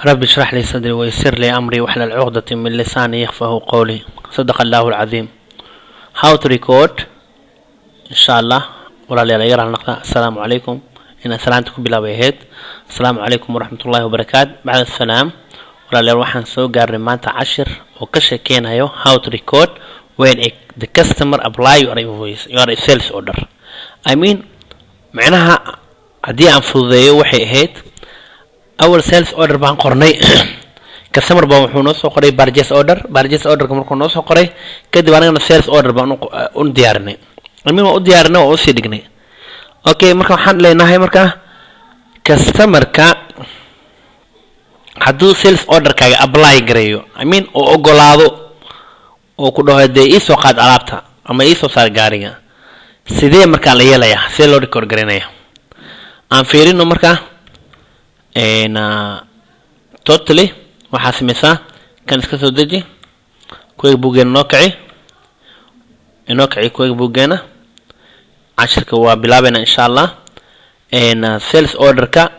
رب اشرح لي صدري ويسر لي أمري واحلل عقدة من لساني يفقهوا قولي. صدق الله العظيم. How to record, insha Allah. Walaalayaal, iga raali noqda. Assalaamu calaykum, inaan salaanta ku bilaabay ahayd. Asalaamu calaykum waraxmatullaahi wabarakaatu. Bacda asalaam, walaalayaal, waxaan soo gaarnay maanta cashir oo ka sheekeynayo how to record when the customer apply your invoice, your sales order. I mean, macnaha haddii aan fududeeyo, waxay ahayd awal sales order baan qornay. Customer baa wuxuu noo soo qoray purchase order. Purchase orderka markuu noo soo qoray kadib, anagana sales order baan u diyaarinay. I mean, waan u diyaarinay, waan usii dhignay. Okay, marka waxaan leenahay, marka customerka hadduu sales orderkaaga apply gareeyo, I mean, oo ogolaado oo ku dhaho, "Dee iisoo qaad alaabta ama iisoo saar gaariga," sidee markaa la yeelayaa? Sidee loo record garaynaya? Aan fiirino. Markaa totally waxaa sameysaa, kan iska soo deji, QuickBookeena noo kici, inoo kici QuickBookeena. Cashirka waa bilaabayna, insha Allah. Sales orderka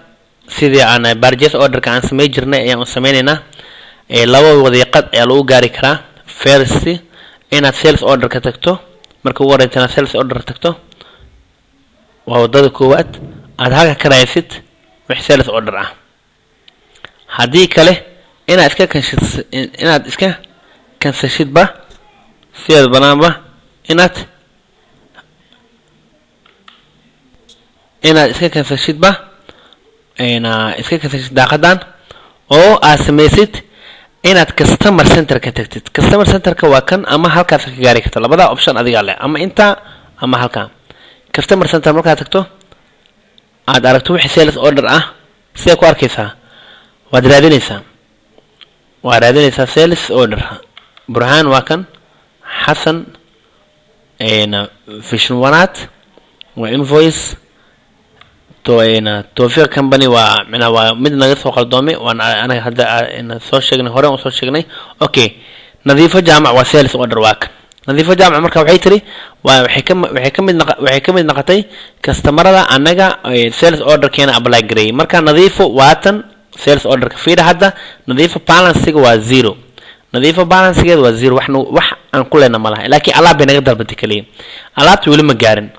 sidii aan purchase orderka aan samey jirnay ayaan u sameyneynaa. Laba wadiiqad ayaa lagu gaari karaa. First, inaad sales order ka tagto. Marka ugu horeysa inaad sales order tagto waa wadada koowaad aad halka ka raaysid wix sales order ah. Haddii kale, inaad iska cancelid, inaad iska cancelshidba sideed banaanba, inaad iska cancelshidba, iska cancelshid daaqadan oo aad samaysid inaad customer center ka tagtid. Customer centerka waa kan, ama halkaas ka gaari karta. Labada option adigaa leh, ama intaa ama halkaa. Customer center markaad tagto, aad aragto wixii sales order ah, sidee ku arkaysaa? Waad raadinaysaa, waa raadinaysaa sales order. Burhaan waa kan, Xasan vision wanaad waa invoice to Towfiiq Company, waa micnaha waa mid naga soo qaldoomay, waan anaga hadda soo sheegnay, hore aan soo sheegnay. Okay, Nadiifo Jaamac waa sales order, waa kan Nadiifo Jaamac. Marka waxay tiri, waa waxay ka mid noqotay customerada anaga sales orderkeena apply gareeyay. Marka Nadiifo waatan sales orderka. Fiira hadda, Nadiifo balancega waa zero. Nadiifo balancegeeda waa zero, wax aan ku lehna ma laha, laakiin alaab bay naga dalbatay kaliya. Alaabta weli ma gaarin.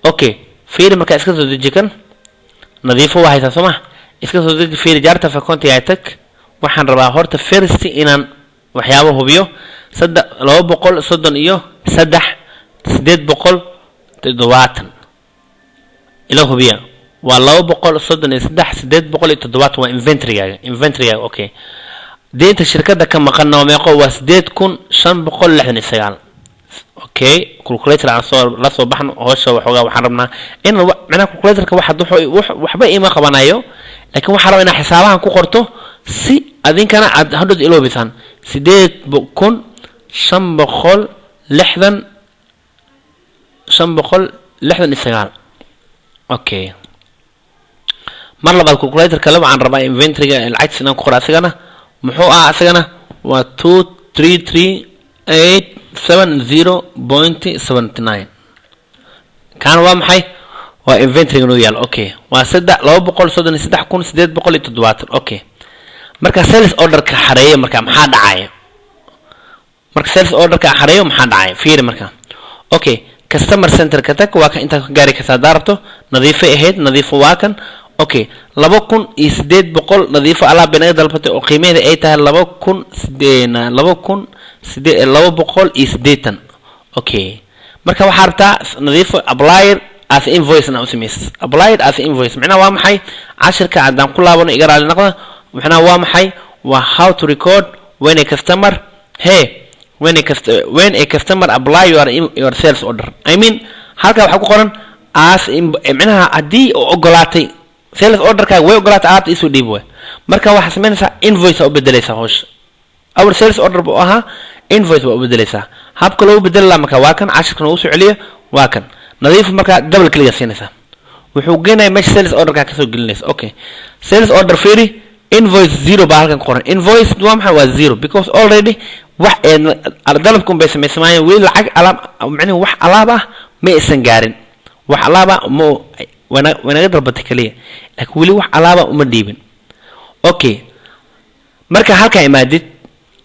Okay, fiiri, markaa iska soo deji kan. Nadiifo waa haysaa, soo ma? Iska soo deji. Fiiri, chart of accountiga tag. Waxaan rabaa horta first inaan waxyaabo hubiyo. Saddex 233,870 ila hubiya. Waa 233,870, waa inventorygaaga, inventorygaaga. Okay, deynta shirkadda ka maqanna waa meeqo? Waa 8,569. Okay, calculator aan soo la soo baxno. Howsha waxoogaa waxaan rabnaa in macnaha calculatorka wax waxba ima qabanayo, laakiin waxaan rabaa inaad xisaabahan ku qorto si adinkana aad hadhood iloobisaan. 8,560, 569. Okay, mar labaad calculator kale waxaan rabaa inventoryga lacagtiis inaan ku qoro. Asigana muxuu ah? Asagana waa 233,870.79. Kaana waa maxay? Waa inventoryga noo yaalo. Okay, waa saddex 233,870. Okay, marka sales orderka xareeyo, marka maxaa dhacaya? Marka sales orderka xareeyo, maxaa dhacaya? Fiiri marka. Okay, customer centerka tag, waa kan. Intaad ka gaari kartaa haddaa rabto. Nadiifay ahayd, Nadiifo waa kan. Okay, 2,800 Nadiifo alaab bay naga dalbatay oo qiimaheeda ay tahay laba kun sidee laba kun sidee 280. Okay, marka waxaa rabtaa Nadiifo applied as invoice na u samaysid. Applied as invoice macnaha waa maxay? Cashirka haddaan ku laabano, iga raali noqda, macnaha waa maxay? Waa how to record when a customer, hey, when a customer apply your sales order. I mean, halka waxaa ku qoran as micnaha haddii oo ogolaatay sales orderkaaga, way ogolaatay, alaabta isoo dhiib way. Marka waxaa samaynaysaa invoice aa u bedelaysaa howsha. Our sales order buu ahaa, invoice waa u bedelaysaa. Habka loogu bedeli lahaa marka waa kan cashirka noogu soo celiyo, waa kan Nadiif. Marka double click siinaysaa, wuxuu geenaya meesha sales orderkaa kasoo gelinaysa. Okay, sales order, fiiri, invoice zero baa halkan ku qoran. Invoice waa maxay? Waa zero because already wax dalabkun bay samaysamaayeen, weli lacag alaab, macnihi wax alaab ah ma aysan gaarin. Wax alaab ah ma wanaga dalbatay kaliya, laakiin weli wax alaaba uma dhiibin. Okay. Marka halkaa imaadid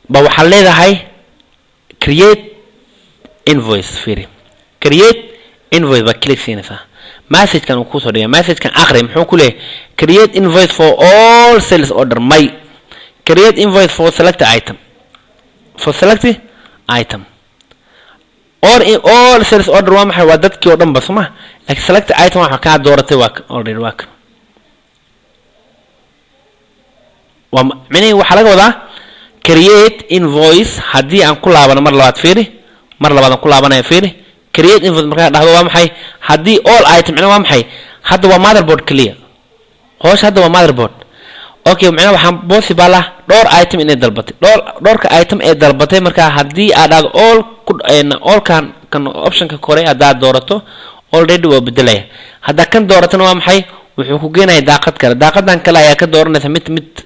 ba waxaad leedahay create invoice. Fiiri, create invoice baa click siinaysaa. Messagekan uu kusoo dhigay, messagekan aqri. Muxuu ku leeyahay? Create invoice for all sales order, may create invoice for select item, for select item or in all sales order. Waa maxay? Waa dadkii oo dhan ba, soo ma? Laakiin select item waxa kaa dooratay waa already, waa kan. Waa micnihi waxaa laga wadaa create invoice. Haddii aan ku laabano mar labaad, fiiri, mar labaad aan ku laabanaya. Fiiri, create invoice markaa dhahdo, waa maxay? Haddii all item, micnaha waa maxay? Hadda waa motherboard clear hoosha, hadda waa motherboard. Okay, micnaha waxaan possible ah dhowr item inay dalbatay, dhowrka item ee dalbatay. Markaa haddii aad dhahdo all ku allkan, kan optionka kore haddaad doorato, already waa bedelaya. Haddaa kan dooratana, waa maxay? Wuxuu ku geenaya daaqad kale. Daaqadan kale ayaa ka dooranaysa mid mid.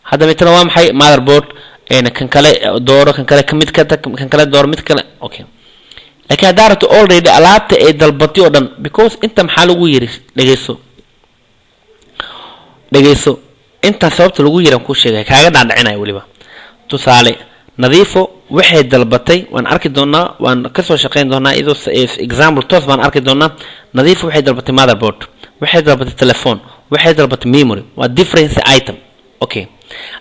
Hadda midna waa maxay? Motherboard. Kan kale dooro, kan kale kamid ka tag, kan kale dooro, mid kale. Okay, laakiin haddaa rabto already alaabta ay dalbatay oo dhan, because inta maxaa lagu yiri? Dhegeyso, dhegeyso. Intaa sababta lagu yiri aan kuu sheegay, kaaga dhaadhicinaya weliba. Tusaale, Nadiifo waxay dalbatay, waan arki doonaa, waan kasoo shaqeyn doonaa iyadoo example toos baan arki doonaa. Nadiifo waxay dalbatay motherboard, waxay dalbatay telephone, waxay dalbatay memory. Waa difference item. Okay,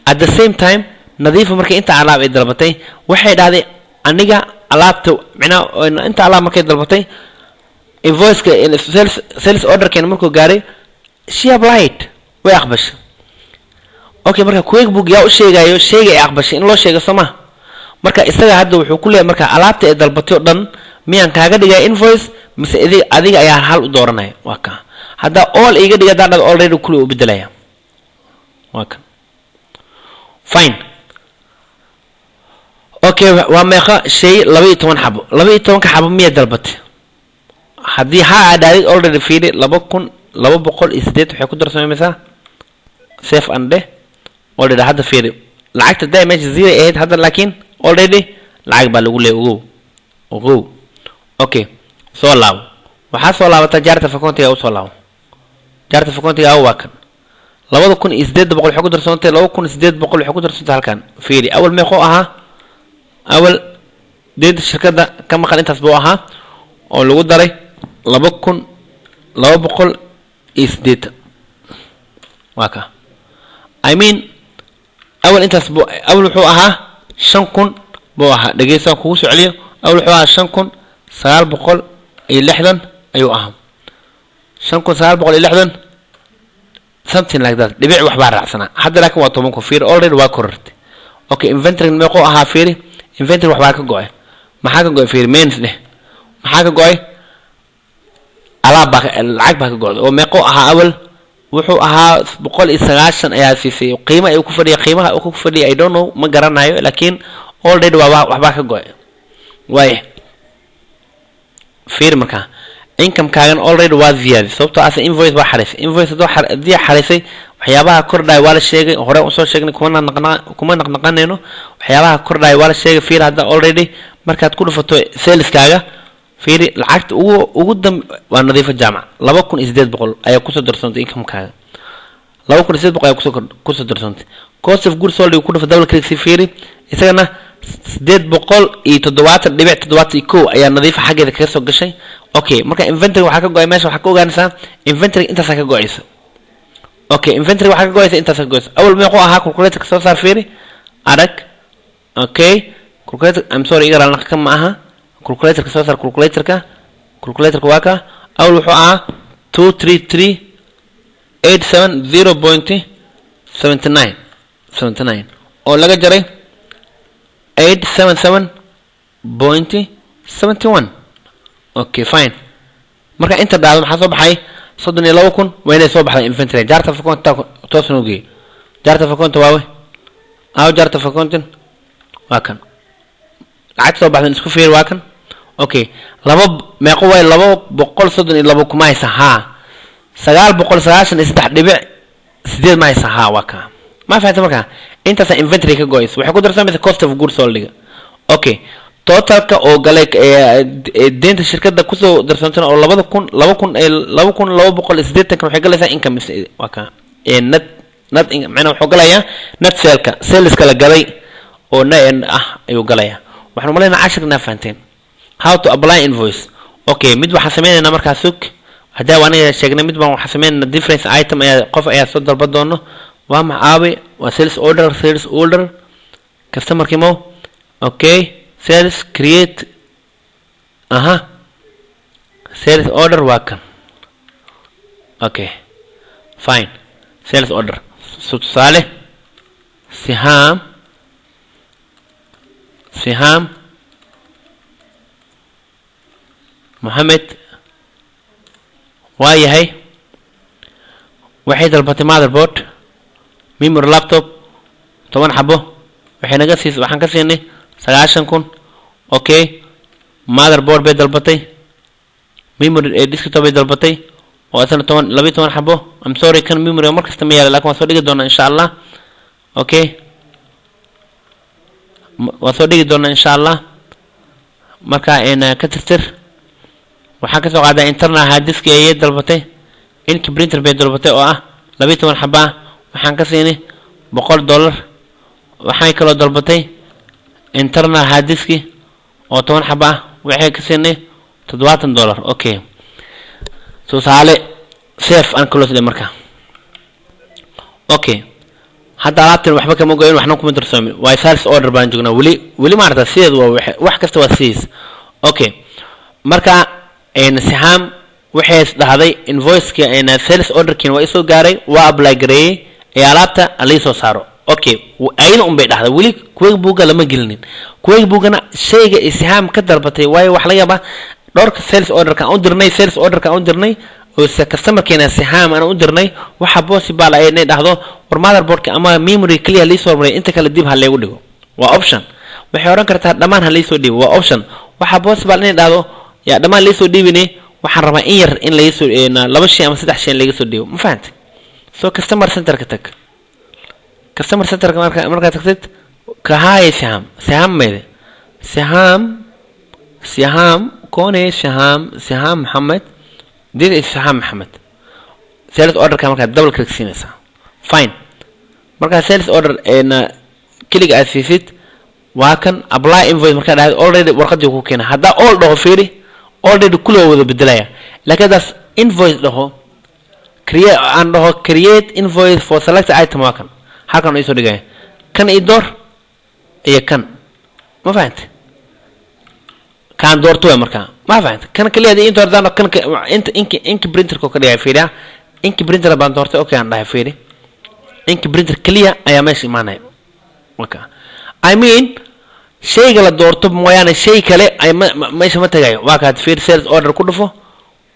at the same time, Nadiifo markay inta alaab ay dalbatay, waxay dhahday aniga alaabta, micnaha inta alaab markay dalbatay, invoiceka sales orderkeena markuu gaaray, she applied, way aqbashay. Okay, marka QuickBook yaa u sheegayo sheyga ay aqbashay? In loo sheego, soo ma? Marka isaga hadda wuxuu ku leeyahay, marka alaabta ay dalbatay oo dhan miyaan kaaga dhigaya invoice mise adiga ayaa hal u dooranaya? Waa ka haddaa all iga dhiga, haddaan dhado, already kuli u bedelaya. Waa kan. Fine. Okay, waa meeqa shay? 12 xabo. 12-ka xabo miyaa dalbatay? Haddii ha aad dhahdid, already fiiri, 2208 waxay ku darsamaysaa. Save and dheh. Already hadda fiiri, lacagta daa meesha zero ahayd hadda, laakiin already lacag baa lagu leeyay. Ogow, ogow. Okay, soo laabo. Waxaa soo laabataa chart of accountiga. Usoo laabo chart of accountiga. Waa kan, 2800 waxay ku darsantay, 2800 waxay ku darsantay halkan. Fiiri, awal meeqoo ahaa? Awal deynta shirkadda ka maqan intaas buu ahaa, oo lagu daray 2280. Waa ka, I mean, awal intaas bu, awal wuxuu ahaa 5000 buu ahaa. Dhegeysta, kugu soo celiyo. Awal wuxuu ahaa 5960 ayuu ahaa, 5960, something like that, dhibic waxbaa raacsanaa. Hadda laakiin waa 10,000. Fiiri, already waa korortay. Okay, inventory meequu ahaa? Fiiri, inventory waxbaa ka go-ay. Maxaa ka go-ay? Fiiri, minus dheh. Maxaa ka go-ay? Alaab baa, lacag baa ka go-day. Oo meequu ahaa awal? Wuxuu ahaa 190 ayaa siisay qiimo ay ku fadhiya. Qiimaha uu ku fadhiya, I don't know, ma garanayo, laakiin already waa waxbaa ka go-ay. Waaya, fiiri, markaa income-kaagan already waa ziyaaday, sababtoo ase invoice baa xaraysay. Invoice haddii xaraysay, waxyaabaha kordhaya waa la sheegay, hore usoo sheegnay, kuma naqnaq kuma naqnaqanayno. Waxyaabaha kordhaya waa la sheegay. Fiiri, hadda already markaad ku dhufato saleskaaga, fiiri, lacagta ugu damb waa Nadiifo Jaamac, 2800 ayaa kusoo darsantay. Income-kaaga 2800 ayaa kusoo darsantay. Cost of goods sold ku dhufa, double click si. Fiiri, isagana 870.71 ayaa Nadiifa xaggeeda kaga soo gashay. Okay, marka inventory waxaa ka go-ay meesha, waxaa ka ogaanaysaa inventory intaasaa ka go-aysa. Okay, inventory waxaa ka go-aysa, intaasaa ka go-aysa. Awal meequu ahaa? Calculatorka soo saar, fiiri, arag. Okay, calculator, I'm sorry, iga raalna ka ma aha. Calculatorka soo saar, calculatorka. Calculatorka waa ka. Awal wuxuu ahaa 233870.79 79, oo laga jaray 877.71. Okay, fine. Marka inta dhacdo, maxaa soo baxay? 32,000 waa inay soo baxday. Inventory chart of account toos noo geeyey. Chart of account waawe aw? Chart of accounting waa kan. Lacagta soo baxdan isku fiir, waa kan. Okay, laba meeqo waay? 232 kuma haysa? Haa. 993.8 ma haysa? Haa, waa kaa. Ma fahamta? Markaa intaasa inventory ka go-aysa, waxay ku darsamaysa cost of goods soldiga. Okay, totalka oo galay deynta shirkadda kusoo darsantana oo labada kun, laba kun, 2280-kan waxay galaysaa income. Waa kaa net. Net macnaha wuxuu galayaa net sale-ka, saleska la gaday oo n ah ayuu galayaa. Waxaan umaleynaa cashirka inaa fahanteen how to apply invoice. Okay, mid waxaan sameynaynaa markaa, sug, haddii aniga sheegnay, mid baan waxaan sameynaynaa difference item ayaa qof ayaa soo dalban doono. Waa max aabe? Waa sales order, sales order customer mo. Okay, sales create, aha, sales order waa kan. Okay, fine. Sales order, so tusaale Siham Mohamed waa yahay, waxay dalbatay motherboard, memory, laptop 10 xabo. Waxay naga siis, waxaan ka siinay 90,000. Okay, motherboard bay dalbatay, memory ee desktop bay dalbatay oo isna 10, 12 xabo. I'm sorry, kan memory mar kasta ma yaala, laakiin waan soo dhigi doonaa insha Allah. Okay, waan soo dhigi doonaa insha Allah. Marka ka tirtir, waxaan kasoo qaadaa internal hard disk ayay dalbatay, ink printer bay dalbatay oo ah 12 xaba ah. Waxaan ka siinay $100. Waxay kaloo dalbatay internal hard disk oo 10 xaba ah, waxay ka siinay $70. Okay, tusaale, save and close dhe marka. Okay, hadda alaabtan waxba kama goyn, waxna kuma darsoomin. Waa sales order baan joognaa weli. Weli maarata sideed waa wax kasta waa sidiis. Okay, marka Siham waxay dhahday invoiceka sales orderkiina waa isoo gaaray, waa apply gareeyey ee alaabta lii soo saaro. Okay, ayada un bay dhahday, weli QuickBooka lama gelinin. QuickBookana shayga Siham ka dalbatay, waayo waxa laga yaabaa dhowrka sales orderka aan u dirnay, sales orderka aan u dirnay oo se customerkeena Siham aan u dirnay, waxa possible ay inay dhahdo, "War, motherboardka ama memory kaliya liisoo hormariya, inta kale dib ha leegu dhigo." Waa option. Waxay odhan kartaa, "Dhammaan ha liisoo dhiibo." Waa option. Waxaa possible inay dhahdo, "Yaa dhammaan liisoo dhiibine, waxaan rabaa in yar in lagasoo laba shay ama saddex shay in laga soo dhiibo." Ma fahantay? So customer centerka tag. Customer centerka marka markaad tagtid, kahaaya Siham. Siham mayde? Siham, Siham kone, Siham, Siham Maxamed. This is Siham Maxamed. Sales orderka markaad double click siinaysaa. Fine, markaa sales order keliga aad siisid, waa kan apply invoice. Markaa dhahid, already warqadii ku keena. Haddaa all dhaho, fiiri, already kulli waa wada bedelaya. Laakiin haddaas invoice dhaho, create aan dhaho, create invoice for selected item, waa kan halkan isoo dhigaya, kan i door iyo kan. Ma fahantay? Kaan doorto waay markaa. Ma fahantay? Kan kaliya hadii inta hordaan kan inta ink printerka ka dhigaya, fiiriya, ink printer baan doortay. Okay, aan dhahay, fiiri, ink printer kaliya ayaa meesha imaanaya. Marka, I mean, shayga la doorto mooyaane shay kale ay meesha ma tagayo. Waa kaad fiir, sales order ku dhufo.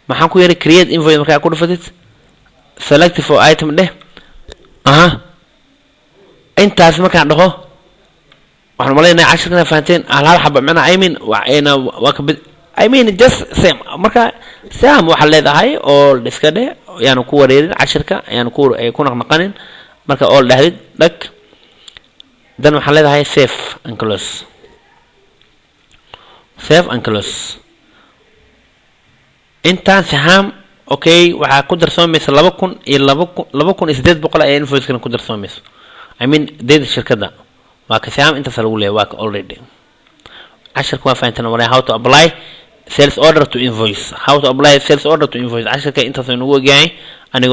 Maxaan ku yiri? Create invoice. Markaa ku dhufatid, select for item dheh. Aha, intaas markaan dhaho, waxaan malaynayaa cashirkana fahanteen. Hal hal xaba macnaha, I mean, waa ka bid, I mean, just same. Marka same waxaad leedahay all iska dheh, yaanu ku wareerin cashirka, yaanu ku naqnaqanin. Marka all dhahdid, dhag, dan waxaan leedahay save and close, save and close. Intaan Siham, okay, waxaa ku darsoomaysa 2000 iyo 2000, 2800 ayaa invoice-kana ku darsoomaysa. I mean, deeda shirkadda waa ka Siham, intaas lagu leeyahay. Waa ka already cashirka waa fahanteen walaa. How to apply sales order to invoice, how to apply sales order to invoice. Cashirka intaas aynu ugu ogyahay anigoo.